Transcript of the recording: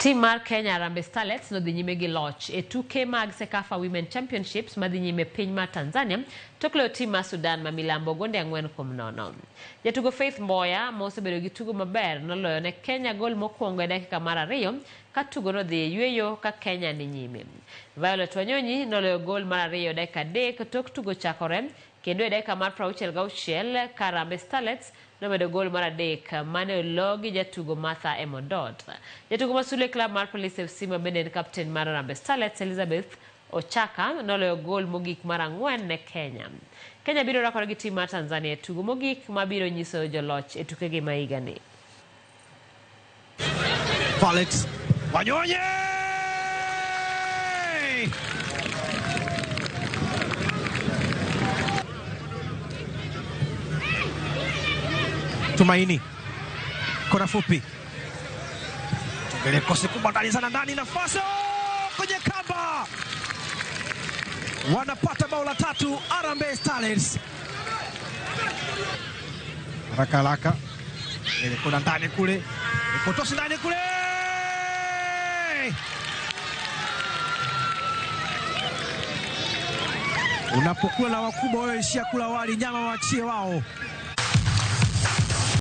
Tim mar Kenya Harambee Starlets nodhi nyime gi loch e tuke mag CECAFA Women Championships madhi nyime piny mar Tanzania tok loyo tim mar Sudan ma milambo gonde 4-0. Jatugo Faith Mboya ma osebedo gi tugo maber noloyo ne Kenya gol mokwongo e dakika mar 2 ka tugo nodhi e yueyo ka Kenya ni nyime. Violet Wanyonyi noloyo gol mar 2 dakika 3 tok tugo chakore kendo e dakika mar 66 ka Harambee Starlets nomedo gol mar 3 mane olo gi jatugo Martha Emodot. Jatugo masule club mar Police FC ma bende en kapten mar Harambee Starlets Elizabeth Ochaka noloyo gol mogik mar 4 ne Kenya. Kenya biro rakore gi tim mar Tanzania e tugo mogik mabiro nyiso joloch e tukegi ma higani. Violet Wanyonyi! Tumaini, kona fupi, tongele kosi kubwa ndani sana, ndani nafasi kwenye kamba, wanapata bao la 3 Harambee Starlets. Haraka haraka ile kona ndani kule, ipotosi ndani kule, Unapokula na wakubwa wewe ishia kula wali, nyama waachie wao.